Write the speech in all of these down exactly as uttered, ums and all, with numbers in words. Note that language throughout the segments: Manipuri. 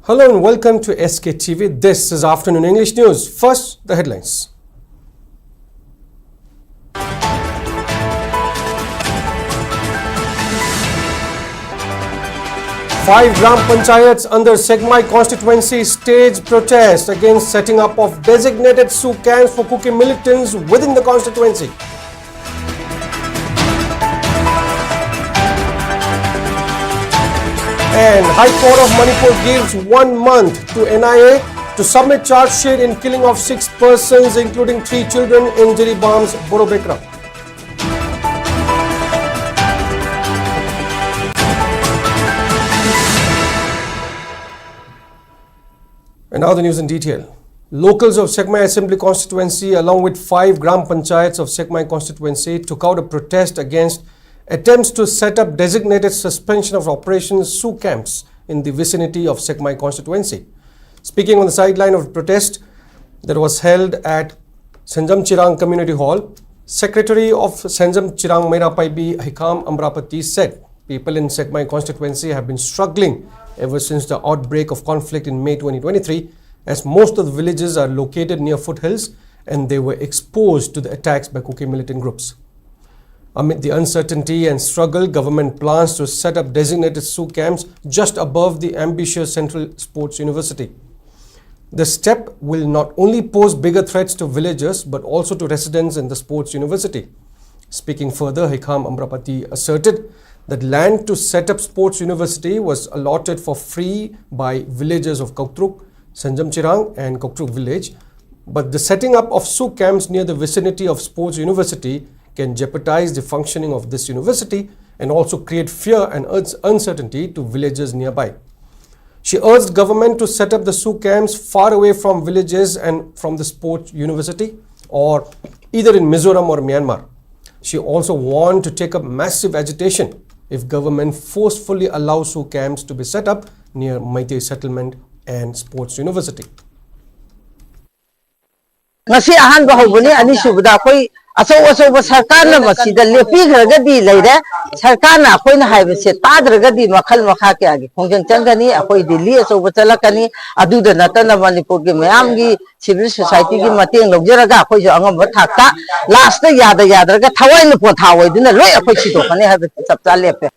Hello and welcome to S K T V. This is Afternoon English News. First, the headlines. Five Gram Panchayats under Sekmai constituency stage protest against setting up of designated SU camps for Kuki militants within the constituency. And High Court of Manipur gives one month to N I A to submit charge sheet in killing of six persons, including three children, in Jiribam's Borobekra. And now the news in detail. Locals of Sekmai Assembly Constituency, along with five Gram Panchayats of Sekmai Constituency, took out a protest against attempts to set up designated suspension of operations SU camps in the vicinity of Sekmai Constituency. Speaking on the sideline of the protest that was held at Senjam Chirang Community Hall, Secretary of Senjam Chirang Meira Paibi Hikam Amrapati said people in Sekmai constituency have been struggling ever since the outbreak of conflict in May twenty twenty-three, as most of the villages are located near foothills and they were exposed to the attacks by Kuki militant groups. Amid the uncertainty and struggle, government plans to set up designated SU camps just above the ambitious Central Sports University. The step will not only pose bigger threats to villagers but also to residents in the sports university. Speaking further, Hikam Amrapati asserted that land to set up sports university was allotted for free by villagers of Koktruk, Sanjam Chirang and Koktruk village, but the setting up of SU camps near the vicinity of sports university can jeopardize the functioning of this university and also create fear and uns- uncertainty to villagers nearby. She urged government to set up the SU camps far away from villages and from the sports university, or either in Mizoram or Myanmar. She also warned to take up massive agitation if government forcefully allows SU camps to be set up near Meitei settlement and sports university. ꯉꯁꯤ ꯑꯍꯥꯟꯕ ꯍꯧꯕꯅꯤ꯫ ꯑꯅꯤꯁꯨꯕꯗ ꯑꯩꯈꯣꯏ ꯑꯆꯧ ꯑꯆꯧꯕ ꯁꯔꯀꯥꯔꯅ ꯃꯁꯤꯗ ꯂꯦꯞꯄꯤꯈ꯭ꯔꯒꯗꯤ ꯂꯩꯔꯦ꯫ ꯁꯔꯀꯥꯔꯅ ꯑꯩꯈꯣꯏꯅ ꯍꯥꯏꯕꯁꯦ ꯇꯥꯗ꯭ꯔꯒꯗꯤ ꯃꯈꯜ ꯃꯈꯥ ꯀꯌꯥꯒꯤ ꯈꯣꯡꯖꯪ ꯆꯪꯒꯅꯤ꯫ ꯑꯩꯈꯣꯏ ꯔꯦꯂꯤ ꯑꯆꯧꯕ ꯆꯠꯂꯛꯀꯅꯤ꯫ ꯑꯗꯨꯗ ꯅꯠꯇꯅ ꯃꯅꯤꯄꯨꯔꯒꯤ ꯃꯌꯥꯝꯒꯤ ꯁꯤꯚꯤꯜ ꯁꯣꯁꯥꯏꯇꯤꯒꯤ ꯃꯇꯦꯡ ꯂꯧꯖꯔꯒ ꯑꯩꯈꯣꯏꯁꯨ ꯑꯉꯝꯕ ꯊꯥꯛꯇ ꯂꯥꯁꯇ ꯌꯥꯗ ꯌꯥꯗ꯭ꯔꯒ ꯊꯋꯥꯏꯅ ꯄꯣꯊꯥ ꯑꯣꯏꯗꯨꯅ ꯂꯣꯏ ꯑꯩꯈꯣꯏ ꯁꯤꯗꯣꯛꯀꯅꯤ ꯍꯥꯏꯕꯁꯤ ꯆꯞ ꯆꯥ ꯂꯦꯞꯄꯦ꯫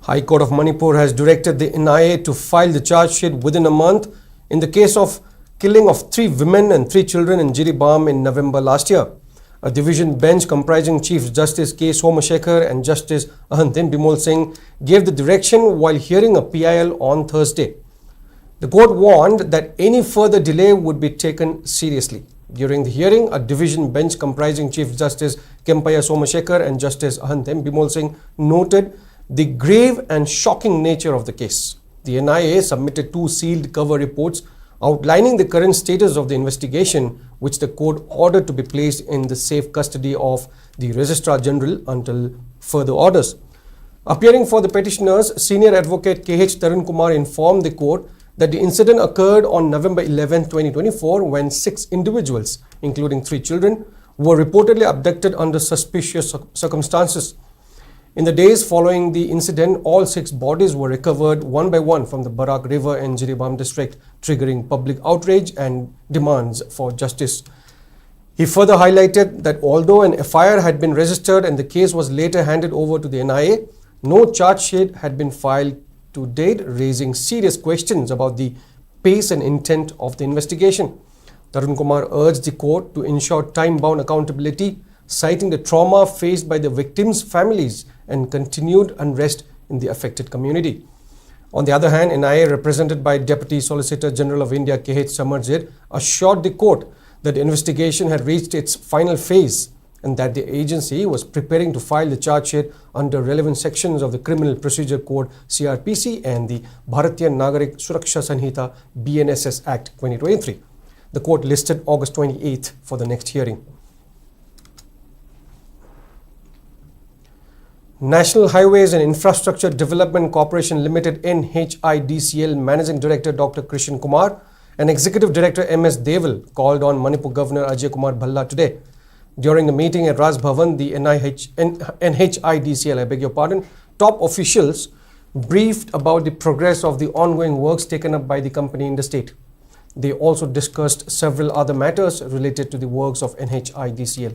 High Court of Manipur has directed the N I A to file the charge sheet within a month in the case of killing of three women and three children in Jiribam in November last year. A division bench comprising Chief Justice K Somashekar and Justice Ahantin Bimol Singh gave the direction while hearing a P I L on Thursday. The court warned that any further delay would be taken seriously. During the hearing, a division bench comprising Chief Justice Kempaiah Somashekar and Justice Ahantin Bimol Singh noted the grave and shocking nature of the case. The N I A submitted two sealed cover reports outlining the current status of the investigation, which the court ordered to be placed in the safe custody of the Registrar General until further orders. Appearing for the petitioners, senior advocate K H Tarun Kumar informed the court that the incident occurred on November eleventh, twenty twenty-four, when six individuals, including three children, were reportedly abducted under suspicious cir- circumstances. In the days following the incident, all six bodies were recovered one by one from the Barak River in Jiribam district, triggering public outrage and demands for justice. He further highlighted that although an F I R had been registered and the case was later handed over to the N I A, no charge sheet had been filed to date, raising serious questions about the pace and intent of the investigation. Tarun Kumar urged the court to ensure time bound accountability, citing the trauma faced by the victims' families and continued unrest in the affected community. On the other hand, N I A, represented by Deputy Solicitor General of India K H Samarjit, assured the court that the investigation had reached its final phase and that the agency was preparing to file the charge sheet under relevant sections of the Criminal Procedure Code, C R P C, and the Bharatiya Nagarik Suraksha Sanhita, B N S S Act twenty twenty-three. The court listed August twenty-eighth for the next hearing. National Highways and Infrastructure Development Corporation Limited, N H I D C L, Managing Director Doctor Krishan Kumar And Executive Director M S Deval called on Manipur Governor Ajay Kumar Bhalla today. During the meeting at Raj Bhavan, the N I H, N-, N H I D C L, I beg your pardon, top officials briefed about the progress of the ongoing works taken up by the company in the state. They also discussed several other matters related to the works of N H I D C L.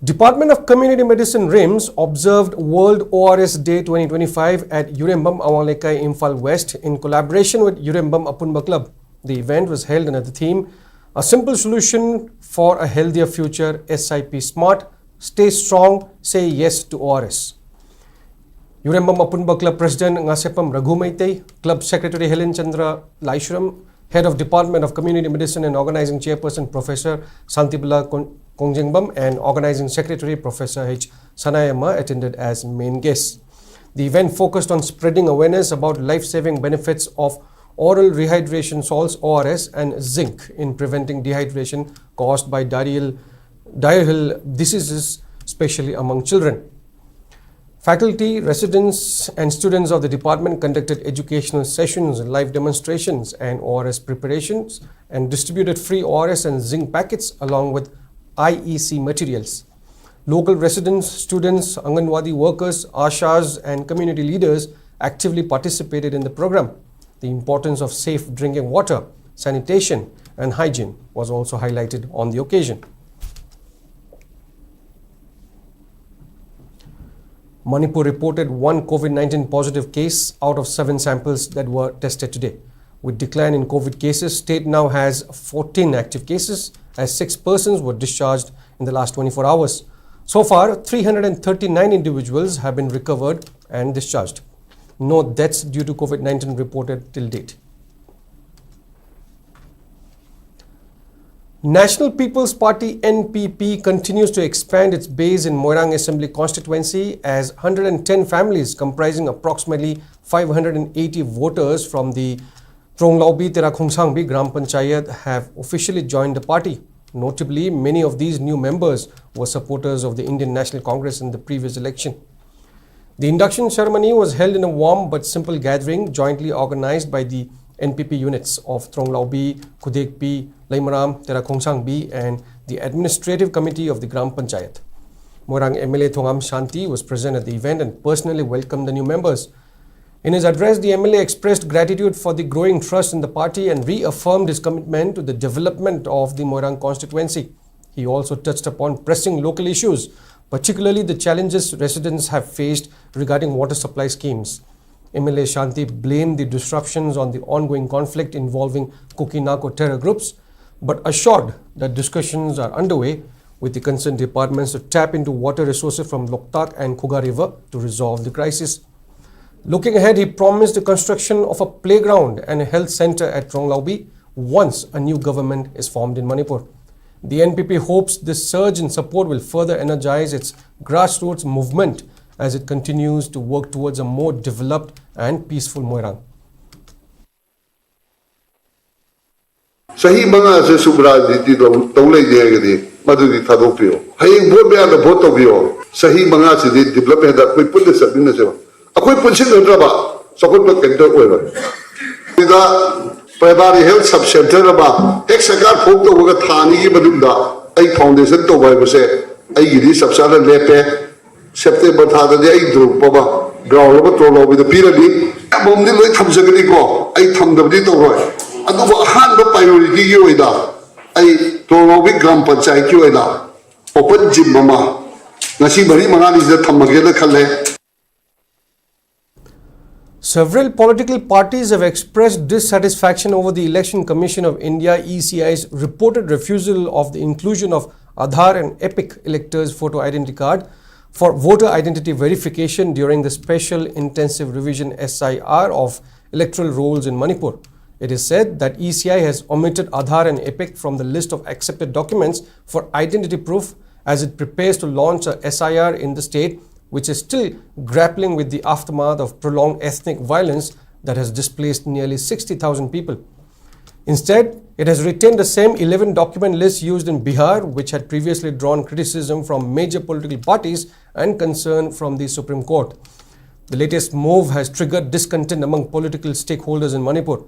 Department of Community Medicine, RIMS, observed World O R S Day twenty twenty-five at Yurembam Awanglekai, Imphal West, in collaboration with Yurembam Apunba Club. The event was held under the theme, "A simple solution for a healthier future, S I P Smart. Stay strong, say yes to O R S." Yurembam Apunba Club President Ngasepam Raghu Meitei, Club Secretary Helen Chandra Laishuram, Head of Department of Community Medicine and Organizing Chairperson Professor Santibala Kon-, Kongjengbam, and Organizing Secretary Professor H Sanayama attended as main guests. The event focused on spreading awareness about life-saving benefits of oral rehydration salts, O R S, and zinc in preventing dehydration caused by diarrheal, diarrheal diseases, especially among children. Faculty, residents, and students of the department conducted educational sessions, live demonstrations, and O R S preparations, and distributed free O R S and zinc packets along with I E C materials. Local residents, students, Anganwadi workers, ashas, and community leaders actively participated in the program. The importance of safe drinking water, sanitation, and hygiene was also highlighted on the occasion. Manipur reported one COVID nineteen positive case out of seven samples that were tested today. With decline in COVID cases, state now has fourteen active cases, as six persons were discharged in the last twenty-four hours. So far, three hundred and thirty-nine individuals have been recovered and discharged. No deaths due to COVID nineteen reported till date. National People's Party, N P P, continues to expand its base in Moirang Assembly Constituency, as hundred and ten families comprising approximately five hundred and eighty voters from the Tronglaubi Tera Khongsangbi Gram Panchayat have officially joined the party. Notably, many of these new members were supporters of the Indian National Congress in the previous election. The induction ceremony was held in a warm but simple gathering jointly organized by the N P P units of Tronglaubi, Khudekpi, Leimaram, Terakhongsangbi, and the Administrative Committee of the Gram Panchayat. Moirang M L A Thongam Shanti was present at the event and personally welcomed the new members. In his address, the M L A expressed gratitude for the growing trust in the party and reaffirmed his commitment to the development of the Moirang constituency. He also touched upon pressing local issues, particularly the challenges residents have faced regarding water supply schemes. M L A Shanti blamed the disruptions on the ongoing conflict involving Kuki Nako terror groups, but assured that discussions are underway with the concerned departments to tap into water resources from Loktak and Khuga River to resolve the crisis. Looking ahead, he promised the construction of a playground and a health center at Tronglaubi once a new government is formed in Manipur. The N P P hopes this surge in support will further energize its grassroots movement as it continues to work towards a more developed and peaceful Moirang. ꯆꯍꯤ ꯃꯉꯥꯁꯦ ꯁꯨꯝ ꯔꯥꯖꯅꯤꯇꯤ ꯇꯧ ꯇꯧ ꯂꯩꯅꯤ ꯍꯥꯏꯔꯒꯗꯤ ꯃꯗꯨꯗꯤ ꯊꯥꯗꯣꯛꯄꯤꯌꯣ꯫ ꯍꯌꯦꯡ ꯚꯣꯠ ꯃꯌꯥꯗ ꯚꯣꯠ ꯇꯧꯕꯤꯌꯣ꯫ ꯆꯍꯤ ꯃꯉꯥꯁꯤꯗꯤ ꯗꯤꯕꯂꯞꯃꯦꯟꯗ ꯑꯩꯈꯣꯏ ꯄꯨꯟꯅ ꯆꯠꯃꯤꯟꯅꯁꯦꯕ꯫ ꯑꯩꯈꯣꯏ ꯄꯨꯟꯁꯤꯟꯅꯗ꯭ꯔꯕ ꯆꯥꯎꯈꯠꯄ ꯀꯩꯝꯇ ꯑꯣꯏꯔꯣꯏ꯫ ꯁꯤꯗ ꯄ꯭ꯔꯥꯏꯃꯥꯔꯤ ꯍꯦꯜꯊ ꯁꯕ ꯁꯦꯟꯇꯔ ꯑꯃ ꯍꯦꯛ ꯁꯔꯀꯥꯔ ꯐꯣꯝ ꯇꯧꯕꯒ ꯊꯥ ꯑꯅꯤꯒꯤ ꯃꯅꯨꯡꯗ ꯑꯩ ꯐꯥꯎꯟꯗꯦꯁꯟ ꯇꯧꯕ ꯍꯥꯏꯕꯁꯦ ꯑꯩꯒꯤꯗꯤ ꯆꯞ ꯆꯥꯅ ꯂꯦꯞꯄꯦ꯫ ꯁꯦꯞꯇꯦꯝꯕꯔ ꯊꯥꯗꯗꯤ ꯑꯩ ꯒ꯭ꯔꯨꯞ ꯑꯃ ꯒ꯭ꯔꯥꯎꯟ ꯑꯃ ꯇꯣꯂꯥꯎꯕꯤꯗ ꯄꯤꯔꯅꯤ꯫ ꯑꯃꯃꯝꯗꯤ ꯂꯣꯏ ꯊꯝꯖꯒꯅꯤꯀꯣ, ꯑꯩ ꯊꯝꯗꯕꯗꯤ ꯇꯧꯔꯣꯏ꯫ ꯑꯗꯨꯕꯨ ꯑꯍꯥꯟꯕ ꯄ꯭ꯔꯥꯏꯌꯣꯔꯤꯇꯤꯒꯤ ꯑꯣꯏꯅ ꯑꯩ ꯇꯣꯂꯥꯎꯕꯤ ꯒ꯭ꯔꯥꯝ ꯄꯟꯆꯥꯌꯠꯀꯤ ꯑꯣꯏꯅ ꯑꯣꯄꯟ ꯖꯤꯝ ꯑꯃ ꯉꯁꯤ ꯃꯔꯤ ꯃꯉꯥꯅꯤꯁꯤꯗ ꯊꯝꯃꯒꯦꯅ ꯈꯜꯂꯦ꯫ Several political parties have expressed dissatisfaction over the Election Commission of India, E C I's reported refusal of the inclusion of Aadhaar and EPIC electors' photo identity card for voter identity verification during the special intensive revision, S I R, of electoral rolls in Manipur. It is said that E C I has omitted Aadhaar and EPIC from the list of accepted documents for identity proof as it prepares to launch a S I R in the state, which is still grappling with the aftermath of prolonged ethnic violence that has displaced nearly sixty thousand people. Instead, It has retained the same eleven document list used in Bihar, which had previously drawn criticism from major political parties and concern from the Supreme Court. The latest move has triggered discontent among political stakeholders in Manipur.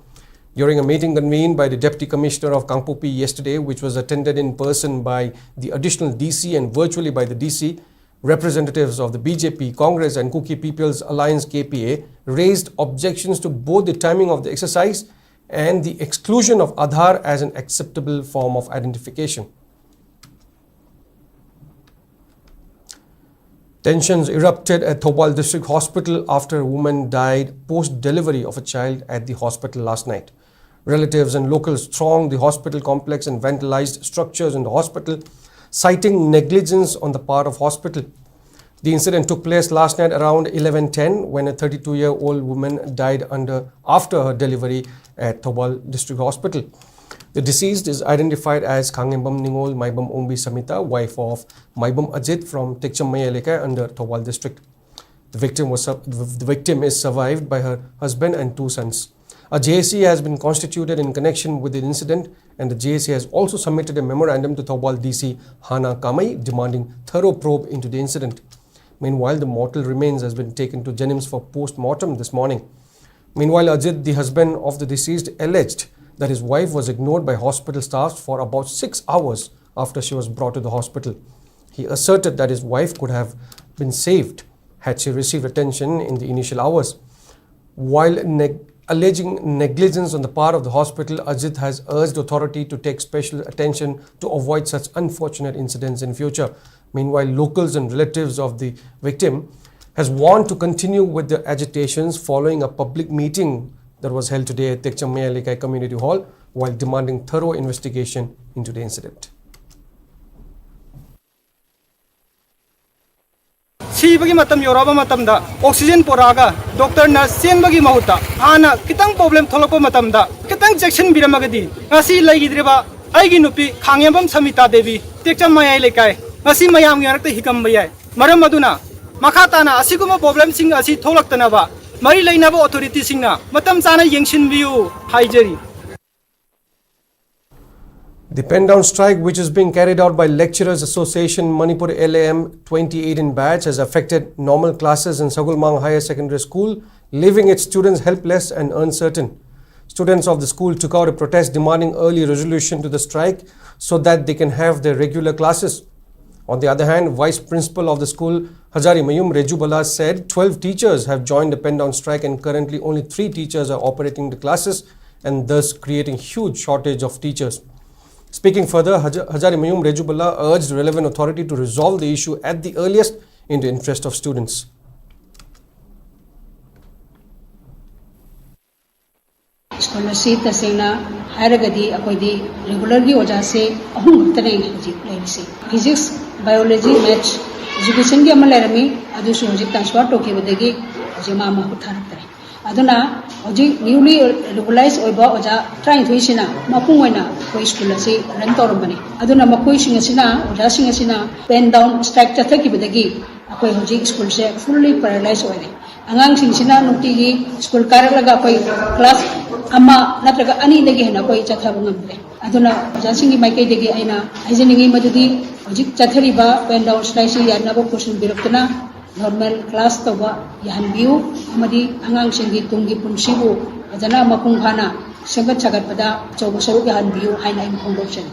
During a meeting convened by the Deputy Commissioner of Kangpokpi yesterday, which was attended in person by the Additional D C and virtually by the D C, representatives of the B J P, Congress, and Kuki People's Alliance, K P A, raised objections to both the timing of the exercise and the exclusion of Aadhaar as an acceptable form of identification. Tensions erupted at Thoubal District Hospital after a woman died post delivery of a child at the hospital last night. Relatives and locals thronged the hospital complex and vandalized structures in the hospital, citing negligence on the part of hospital. The incident took place last night around eleven ten, when a thirty-two-year-old woman died under, after her delivery at Thoubal District Hospital. The deceased is identified as Khangembam Ningol Maibam Ongbi Samita, wife of Maibam Ajit from Tekcham Mayai Lekai under Thoubal District. The victim was, the victim is survived by her husband and two sons. A J A C has been constituted in connection with the incident, and the J A C has also submitted a memorandum to Thoubal D C Hana Kamei demanding thorough probe into the incident. Meanwhile, the mortal remains has been taken to JNIMS for post-mortem this morning. Meanwhile, Ajit, the husband of the deceased, alleged that his wife was ignored by hospital staffs for about six hours after she was brought to the hospital. He asserted that his wife could have been saved had she received attention in the initial hours. While neg- alleging negligence on the part of the hospital, Ajit has urged authority to take special attention to avoid such unfortunate incidents in future. Meanwhile, locals and relatives of the victim has warned to continue with the agitations following a public meeting that was held today at Tekcham Mayai Lekai Community Hall, while demanding thorough investigation into the incident. ꯁꯤꯕꯒꯤ ꯃꯇꯝ ꯌꯧꯔꯛꯑꯕ ꯃꯇꯝꯗ ꯑꯣꯛꯁꯤꯖꯦꯟ ꯄꯣꯔꯛꯑꯒ ꯗꯣꯛꯇꯔꯅ ꯆꯦꯟꯕꯒꯤ ꯃꯍꯨꯠꯇ ꯍꯥꯟꯅ ꯈꯤꯇꯪ ꯄ꯭ꯔꯣꯕ꯭ꯂꯦꯝ ꯊꯣꯛꯂꯛꯄ ꯃꯇꯝꯗ ꯈꯤꯇꯪ ꯆꯦꯛꯁꯤꯟꯕꯤꯔꯝꯃꯒꯗꯤ ꯉꯁꯤ ꯂꯩꯈꯤꯗ꯭ꯔꯤꯕ ꯑꯩꯒꯤ ꯅꯨꯄꯤ ꯈꯥꯡꯉꯦꯝꯕꯝ ꯁꯃꯤꯇꯥ ꯗꯦꯕꯤ, ꯇꯦꯛꯆꯝ ꯃꯌꯥꯏ ꯂꯩꯀꯥꯏ, ꯉꯁꯤ ꯃꯌꯥꯝꯒꯤ ꯃꯔꯛꯇ ꯍꯤꯒꯝꯕ ꯌꯥꯏ꯫ ꯃꯔꯝ ꯑꯗꯨꯅ ꯃꯈꯥ ꯇꯥꯅ ꯑꯁꯤꯒꯨꯝꯕ ꯄ꯭ꯔꯣꯕ꯭ꯂꯦꯝꯁꯤꯡ ꯑꯁꯤ ꯊꯣꯛꯂꯛꯇꯅꯕ ꯃꯔꯤ ꯂꯩꯅꯕ ꯑꯣꯊꯣꯔꯤꯇꯤꯁꯤꯡꯅ ꯃꯇꯝ ꯆꯥꯅ ꯌꯦꯡꯁꯤꯟꯕꯤꯌꯨ ꯍꯥꯏꯖꯔꯤ꯫ The pen down strike, which is being carried out by Lecturers Association Manipur L A M twenty eighteen batch, has affected normal classes in Sagulmang Higher Secondary School, leaving its students helpless and uncertain. Students of the school took out a protest demanding early resolution to the strike so that they can have their regular classes. On the other hand, Vice Principal of the school, Hazari Mayum Rejubala, said twelve teachers have joined the pen down strike and currently only three teachers are operating the classes and thus creating huge shortage of teachers. Speaking further, Haja- Hazari Mayum Rejubala urged relevant authority to resolve the issue at the earliest in the interest of students. School ꯑꯁꯤ ꯇꯁꯦꯡꯅ ꯍꯥꯏꯔꯒꯗꯤ ꯑꯩꯈꯣꯏꯗꯤ ꯔꯤꯒꯨꯂꯔꯒꯤ ꯑꯣꯖꯥꯁꯦ ꯑꯍꯨꯝ ꯈꯛꯇꯅꯦ ꯍꯧꯖꯤꯛ ꯂꯩꯔꯤꯁꯦ꯫ ꯐꯤꯖꯤꯛꯁ, ꯕꯥꯏꯑꯣꯂꯣꯖꯤ, ꯃꯦꯠꯁ, ꯏꯖꯨꯀꯦꯁꯟꯒꯤ ꯑꯃ ꯂꯩꯔꯝꯃꯤ, ꯑꯗꯨꯁꯨ ꯍꯧꯖꯤꯛ ꯇ꯭ꯔꯥꯟꯁꯐꯔ ꯇꯧꯈꯤꯕꯗꯒꯤ ꯍꯧꯖꯤꯛ ꯃꯥ ꯃꯍꯨꯠ ꯊꯥꯔꯛꯇ꯭ꯔꯦ꯫ ꯑꯗꯨꯅ ꯍꯧꯖꯤꯛ ꯅ꯭ꯌꯨꯂꯤ ꯔꯤꯒꯨꯂꯥꯏꯁ ꯑꯣꯏꯕ ꯑꯣꯖꯥ ꯇꯔꯥꯅꯤꯊꯣꯏꯁꯤꯅ ꯃꯄꯨꯡ ꯑꯣꯏꯅ ꯑꯩꯈꯣꯏ ꯁ꯭ꯀꯨꯜ ꯑꯁꯤ ꯔꯟ ꯇꯧꯔꯝꯕꯅꯤ꯫ ꯑꯗꯨꯅ ꯃꯈꯣꯏꯁꯤꯡ ꯑꯁꯤꯅ, ꯑꯣꯖꯥꯁꯤꯡ ꯑꯁꯤꯅ ꯄꯦꯟ ꯗꯥꯎꯟ ꯁ꯭ꯇ꯭ꯔꯥꯏꯛ ꯆꯠꯊꯈꯤꯕꯗꯒꯤ ꯑꯩꯈꯣꯏ ꯍꯧꯖꯤꯛ ꯁ꯭ꯀꯨꯜꯁꯦ ꯐꯨꯜꯂꯤ ꯄꯦꯔꯥꯂꯥꯏꯁ ꯑꯣꯏꯔꯦ꯫ ꯑꯉꯥꯡꯁꯤꯡꯁꯤꯅ ꯅꯨꯡꯇꯤꯒꯤ ꯁ꯭ꯀꯨꯜ ꯀꯥꯔꯛꯂꯒ ꯑꯩꯈꯣꯏ ꯀ꯭ꯂꯥꯁ ꯑꯃ ꯅꯠꯇ꯭ꯔꯒ ꯑꯅꯤꯗꯒꯤ ꯍꯦꯟꯅ ꯑꯩꯈꯣꯏ ꯆꯠꯊꯕ ꯉꯝꯗ꯭ꯔꯦ꯫ ꯑꯗꯨꯅ ꯑꯣꯖꯥꯁꯤꯡꯒꯤ ꯃꯥꯏꯀꯩꯗꯒꯤ ꯑꯩꯅ ꯍꯥꯏꯖꯅꯤꯡꯉꯤ ꯃꯗꯨꯗꯤ ꯍꯧꯖꯤꯛ ꯆꯠꯊꯔꯤꯕ ꯄꯦꯟ ꯗꯥꯎꯟ ꯁ꯭ꯇ꯭ꯔꯥꯏꯛꯁꯤ ꯌꯥꯅꯕ ꯄꯨꯁꯤꯟꯕꯤꯔꯛꯇꯨꯅ ꯅꯣꯔꯃꯦꯜ ꯀ꯭ꯂꯥꯁ ꯇꯧꯕ ꯌꯥꯍꯟꯕꯤꯌꯨ ꯑꯃꯗꯤ ꯑꯉꯥꯡꯁꯤꯡꯒꯤ ꯇꯨꯡꯒꯤ ꯄꯨꯟꯁꯤꯕꯨ ꯐꯖꯅ ꯃꯄꯨꯡ ꯐꯥꯅ ꯁꯦꯝꯒꯠ ꯁꯥꯒꯠꯄꯗ ꯑꯆꯧꯕ ꯁꯔꯨꯛ ꯌꯥꯍꯟꯕꯤꯌꯨ ꯍꯥꯏꯅ ꯑꯩꯅ ꯐꯣꯡꯗꯣꯛꯆꯔꯤ꯫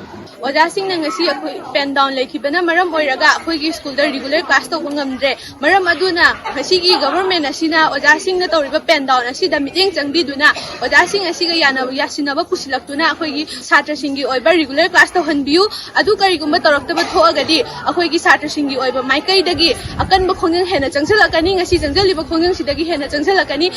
ꯑꯣꯖꯥꯁꯤꯡꯅ ꯉꯁꯤ ꯑꯩꯈꯣꯏ ꯄꯦꯟ ꯗꯥꯎꯟ ꯂꯩꯈꯤꯕꯅ ꯃꯔꯝ ꯑꯣꯏꯔꯒ ꯑꯩꯈꯣꯏꯒꯤ ꯁ꯭ꯀꯨꯜꯗ ꯔꯤꯒꯨꯂꯔ ꯀ꯭ꯂꯥꯁ ꯇꯧꯕ ꯉꯝꯗ꯭ꯔꯦ꯫ ꯃꯔꯝ ꯑꯗꯨꯅ ꯉꯁꯤꯒꯤ ꯒꯚꯔꯟꯃꯦꯟ ꯑꯁꯤꯅ ꯑꯣꯖꯥꯁꯤꯡꯅ ꯇꯧꯔꯤꯕ ꯄꯦꯟ ꯗꯥꯎꯟ ꯑꯁꯤꯗ ꯃꯤꯠꯌꯦꯡ ꯆꯪꯕꯤꯗꯨꯅ ꯑꯣꯖꯥꯁꯤꯡ ꯑꯁꯤꯒ ꯌꯥꯅꯕ, ꯌꯥꯁꯤꯟꯅꯕ ꯄꯨꯁꯤꯜꯂꯛꯇꯨꯅ ꯑꯩꯈꯣꯏꯒꯤ ꯁꯥꯇ꯭ꯔꯁꯤꯡꯒꯤ ꯑꯣꯏꯕ ꯔꯤꯒꯨꯂꯔ ꯀ꯭ꯂꯥꯁ ꯇꯧꯍꯟꯕꯤꯌꯨ꯫ ꯑꯗꯨ ꯀꯔꯤꯒꯨꯝꯕ ꯇꯧꯔꯛꯇꯕ ꯊꯣꯛꯑꯒꯗꯤ ꯑꯩꯈꯣꯏꯒꯤ ꯁꯥꯇ꯭ꯔꯁꯤꯡꯒꯤ ꯑꯣꯏꯕ ꯃꯥꯏꯀꯩꯗꯒꯤ ꯑꯀꯟꯕ ꯈꯣꯡꯖꯪ ꯍꯦꯟꯅ ꯆꯪꯁꯤꯜꯂꯛꯀꯅꯤ꯫ ꯉꯁꯤ ꯆꯪꯁꯤꯜꯂꯤꯕ ꯈꯣꯡꯖꯪꯁꯤꯗꯒꯤ ꯍꯦꯟꯅ ꯆꯪꯁꯤꯜꯂꯛꯀꯅꯤ꯫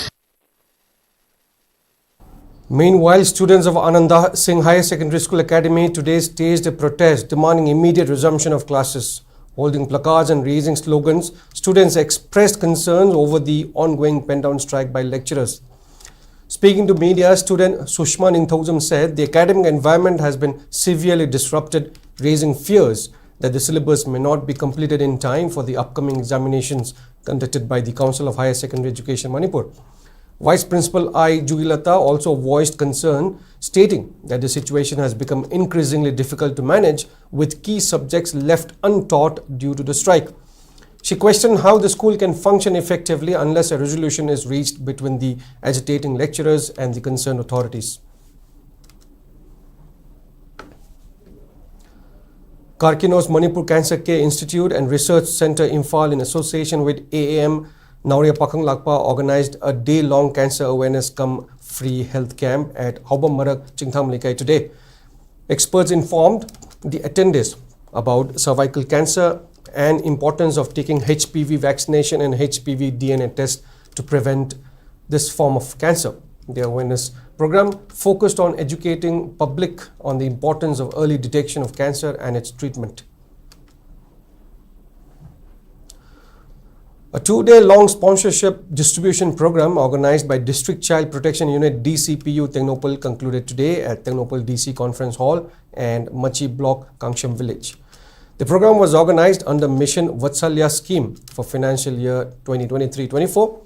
Meanwhile, students of Ananda Singh Higher Secondary School Academy today staged a protest demanding immediate resumption of classes. Holding placards and raising slogans, students expressed concerns over the ongoing pen down strike by lecturers. Speaking to media, student Sushma Ningthoujam said the academic environment has been severely disrupted, raising fears that the syllabus may not be completed in time for the upcoming examinations conducted by the Council of Higher Secondary Education Manipur. Vice Principal I Jugilata also voiced concern, stating that the situation has become increasingly difficult to manage, with key subjects left untaught due to the strike. She questioned how the school can function effectively unless a resolution is reached between the agitating lecturers and the concerned authorities. Karkinos Manipur Cancer Care Institute and Research Center Imphal, in association with A A M Naoria Pakhang Lakpa, organized a day-long cancer awareness cum free health camp at Haobam Marak, Chingtham Leikai today. Experts informed the attendees about cervical cancer and importance of taking H P V vaccination and H P V D N A test to prevent this form of cancer. The awareness program focused on educating public on the importance of early detection of cancer and its treatment. A two-day long sponsorship distribution program organized by District Child Protection Unit, D C P U, Tengnoupal concluded today at Tengnoupal D C Conference Hall and Machi Block, Kangsham Village. The program was organized under Mission Vatsalya scheme for financial year twenty twenty-three twenty-four.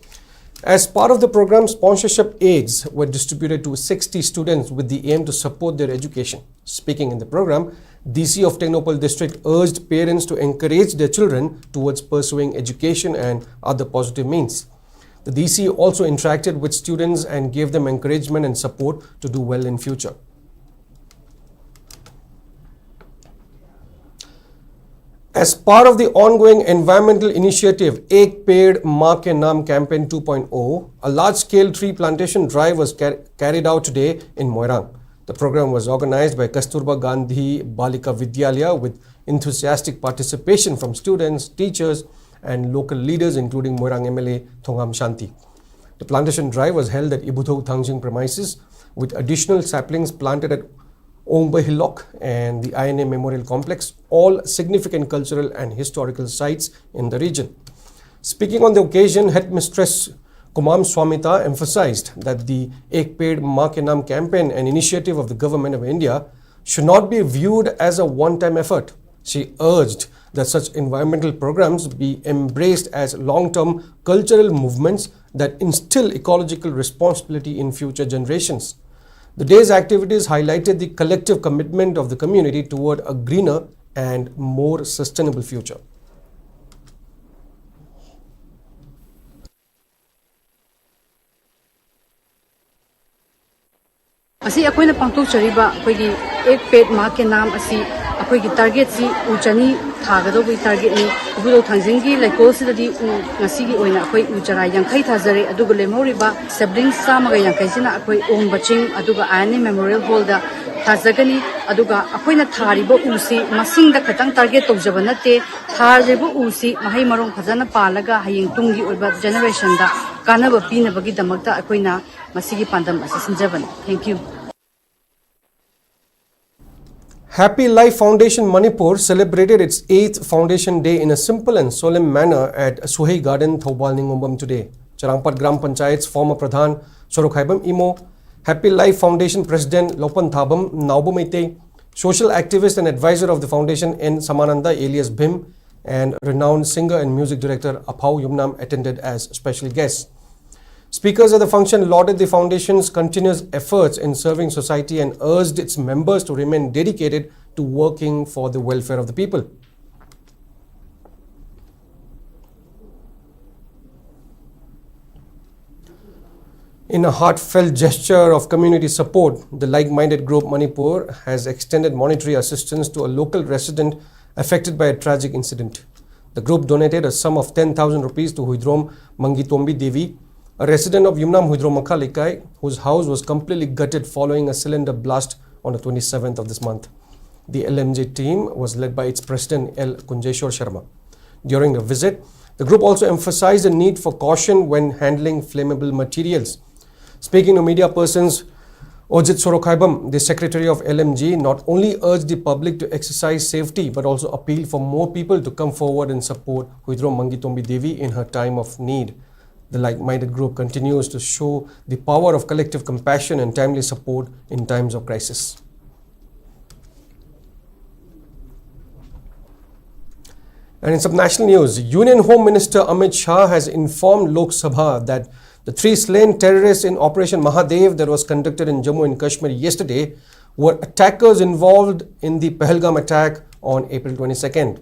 As part of the program, sponsorship aids were distributed to sixty students with the aim to support their education. Speaking in the program, D C of Tengnoupal District urged parents to encourage their children towards pursuing education and other positive means. The D C also interacted with students and gave them encouragement and support to do well in future. As part of the ongoing environmental initiative Ek Ped Maa Ke Naam Campaign two point oh, a large-scale tree plantation drive was car- carried out today in Moirang. The program was organized by Kasturba Gandhi Balika Vidyalaya with enthusiastic participation from students, teachers, and local leaders, including Moirang M L A Thongam Shanti. The plantation drive was held at Ibudhou Thangjing premises, with additional saplings planted at Ongba Hilok and the I N A Memorial Complex, all significant cultural and historical sites in the region. Speaking on the occasion, Headmistress Kumam Swamita emphasized that the Ek Ped Maa Ke Naam campaign, an initiative of the Government of India, should not be viewed as a one-time effort. She urged that such environmental programs be embraced as long-term cultural movements that instill ecological responsibility in future generations. The day's activities highlighted the collective commitment of the community toward a greener and more sustainable future. ꯉꯁꯤ ꯑꯩꯈꯣꯏꯅ ꯄꯥꯡꯊꯣꯛꯆꯔꯤꯕ ꯑꯩꯈꯣꯏꯒꯤ ꯑꯦꯛ ꯄꯦꯠ ꯃꯥ ꯀꯦ ꯅꯥꯝ ꯑꯁꯤ ꯑꯩꯈꯣꯏꯒꯤ ꯇꯥꯔꯒꯦꯠꯁꯤ ꯎ ꯆꯅꯤ ꯊꯥꯒꯗꯧꯕꯒꯤ ꯇꯥꯔꯒꯦꯠꯅꯤ꯫ ꯏꯕꯨꯙꯧ ꯊꯥꯡꯖꯤꯡꯒꯤ ꯂꯩꯀꯣꯜꯁꯤꯗꯗꯤ ꯎ ꯉꯁꯤꯒꯤ ꯑꯣꯏꯅ ꯑꯩꯈꯣꯏ ꯎ ꯆꯔꯥ ꯌꯥꯡꯈꯩ ꯊꯥꯖꯔꯦ, ꯑꯗꯨꯒ ꯂꯦꯝꯍꯧꯔꯤꯕ ꯁꯦꯞꯂꯤꯡꯁ ꯆꯥꯝꯃꯒ ꯌꯥꯡꯈꯩꯁꯤꯅ ꯑꯩꯈꯣꯏ ꯑꯣꯡꯕ ꯆꯤꯡ ꯑꯗꯨꯒ ꯑꯥꯏ ꯑꯦꯟ ꯑꯦ ꯃꯦꯃꯣꯔꯤꯌꯦꯜ ꯍꯣꯜꯗ ꯊꯥꯖꯒꯅꯤ꯫ ꯑꯗꯨꯒ ꯑꯩꯈꯣꯏꯅ ꯊꯥꯔꯤꯕ ꯎꯁꯤ ꯃꯁꯤꯡꯗ ꯈꯛꯇꯪ ꯇꯥꯔꯒꯦꯠ ꯇꯧꯖꯕ ꯅꯠꯇꯦ, ꯊꯥꯔꯤꯕ ꯎꯁꯤ ꯃꯍꯩ ꯃꯔꯣꯡ ꯐꯖꯅ ꯄꯥꯜꯂꯒ ꯍꯌꯦꯡ ꯇꯨꯡꯒꯤ ꯑꯣꯏꯕ ꯖꯦꯅꯦꯔꯦꯁꯟꯗ ꯀꯥꯟꯅꯕ ꯄꯤꯅꯕꯒꯤꯗꯃꯛꯇ ꯑꯩꯈꯣꯏꯅ ꯃꯁꯤꯒꯤ ꯄꯥꯟꯗꯝ ꯑꯁꯤ ꯁꯤꯟꯖꯕꯅꯤ꯫ Thank you. Happy Life Foundation Manipur celebrated its eighth Foundation Day in a simple and solemn manner at Suhei Garden, Thoubal Ningombam today. Charangpat Gram Panchayat's former Pradhan Sorokhaibam Imo, Happy Life Foundation President Lopan Thabam Naobo Meitei, social activist and advisor of the foundation N Samananda alias Bhim, and renowned singer and music director Aphao Yumnam attended as special guests. Speakers at the function lauded the foundation's continuous efforts in serving society and urged its members to remain dedicated to working for the welfare of the people. In a heartfelt gesture of community support, the like-minded group Manipur has extended monetary assistance to a local resident affected by a tragic incident. The group donated a sum of ten thousand rupees to Huidrom Mangitombi Devi, a resident of Yumnam Huidrom Makha Lekai, whose house was completely gutted following a cylinder blast on the twenty-seventh of this month. The L M J team was led by its president L Kunjeshwar Sharma. During the visit, the group also emphasized the need for caution when handling flammable materials. Speaking to media persons, Ojit Sorokhaibam, the secretary of L M G, not only urged the public to exercise safety but also appealed for more people to come forward and support Huidrom Mangitombi Devi in her time of need. The like-minded group continues to show the power of collective compassion and timely support in times of crisis. And in some national news, Union Home Minister Amit Shah has informed Lok Sabha that the three slain terrorists in Operation Mahadev that was conducted in Jammu and Kashmir yesterday were attackers involved in the Pahalgam attack on April twenty-second.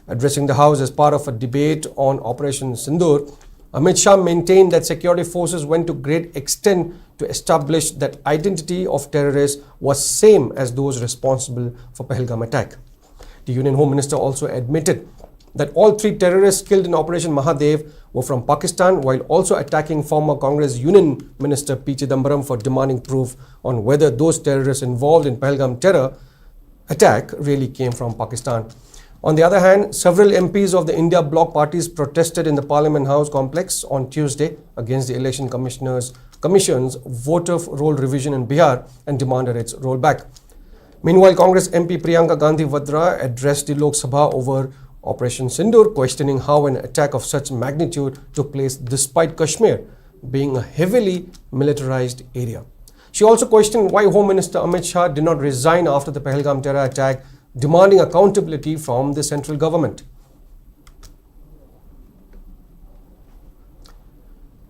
Addressing the House as part of a debate on Operation Sindoor, Amit Shah maintained that security forces went to great extent to establish that identity of terrorists was same as those responsible for Pahalgam attack. The Union Home Minister also admitted that all three terrorists killed in Operation Mahadev were from Pakistan, while also attacking former Congress Union Minister P Chidambaram for demanding proof on whether those terrorists involved in Pahalgam terror attack really came from Pakistan. On the other hand, several M Ps of the India bloc parties protested in the Parliament House complex on Tuesday against the Election Commissioner's Commission's voter roll revision in Bihar and demanded its rollback. Meanwhile, Congress M P Priyanka Gandhi Vadra addressed the Lok Sabha over Operation Sindoor, questioning how an attack of such magnitude took place despite Kashmir being a heavily militarized area. She also questioned why Home Minister Amit Shah did not resign after the Pahalgam terror attack, demanding accountability from the central government.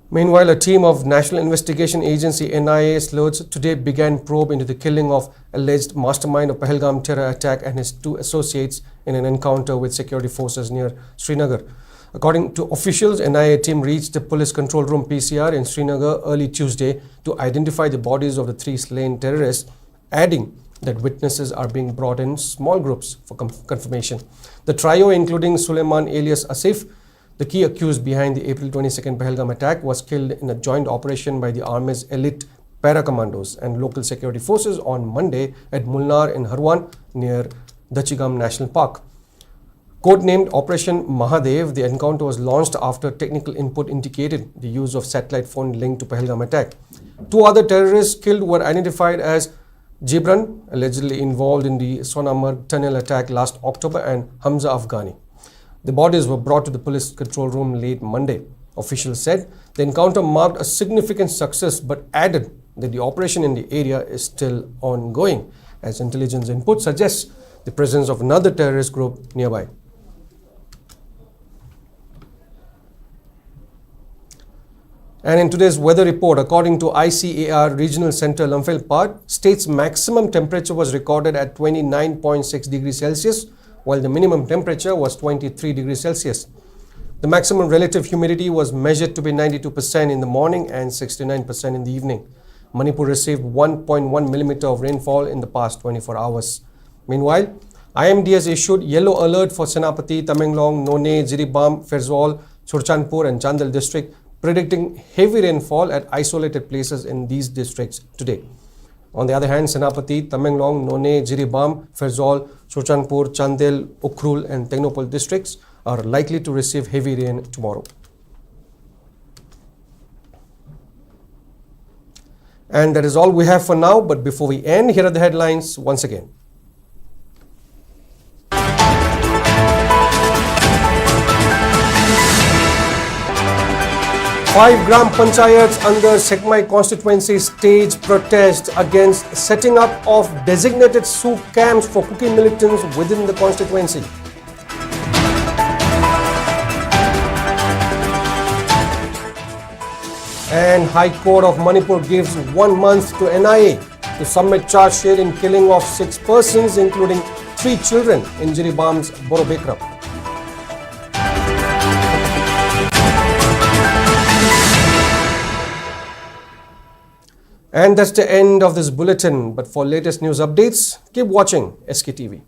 Meanwhile, a team of National Investigation Agency N I A sleuths today began probe into the killing of alleged mastermind of Pahalgam terror attack and his two associates in an encounter with security forces near Srinagar. According to officials, N I A team reached the police control room P C R in Srinagar early Tuesday to identify the bodies of the three slain terrorists, adding that witnesses are being brought in small groups for com- confirmation. The trio, including Suleiman alias Asif, the key accused behind the April twenty-second Pahalgam attack, was killed in a joint operation by the army's elite para commandos and local security forces on Monday at Mulnar in Harwan near Dachigam National Park. Codenamed Operation Mahadev, the encounter was launched after technical input indicated the use of satellite phone linked to Pahalgam attack. Two other terrorists killed were identified as Jibran, allegedly involved in the Sonamar tunnel attack last October, and Hamza Afghani. The bodies were brought to the police control room late Monday. Officials said the encounter marked a significant success but added that the operation in the area is still ongoing, as intelligence input suggests the presence of another terrorist group nearby. And in today's weather report, according to I C A R Regional Center Lamphel Phat, state's maximum temperature was recorded at twenty-nine point six degrees Celsius, while the minimum temperature was twenty-three degrees Celsius. The maximum relative humidity was measured to be ninety-two percent in the morning and sixty-nine percent in the evening. Manipur received one point one millimeter of rainfall in the past twenty-four hours. Meanwhile, I M D has issued yellow alert for Senapati, Tamenglong, Noney, Jiribam, Pherzawl, Churachandpur and Chandel district, predicting heavy rainfall at isolated places in these districts today. On the other hand, Senapati, Tamenglong, Noney, Jiribam, Pherzawl, Churachandpur, Chandel, Ukhrul and Tengnoupal districts are likely to receive heavy rain tomorrow. And that is all we have for now, but before we end, here are the headlines once again. Five Gram Panchayats under Sekmai constituency stage protest against setting up of designated SoO camps for Kuki militants within the constituency. And High Court of Manipur gives one month to N I A to submit charge sheet in killing of six persons, including three children, in Jiribam's Borobekram. And that's the end of this bulletin. But for latest news updates, keep watching S K T V.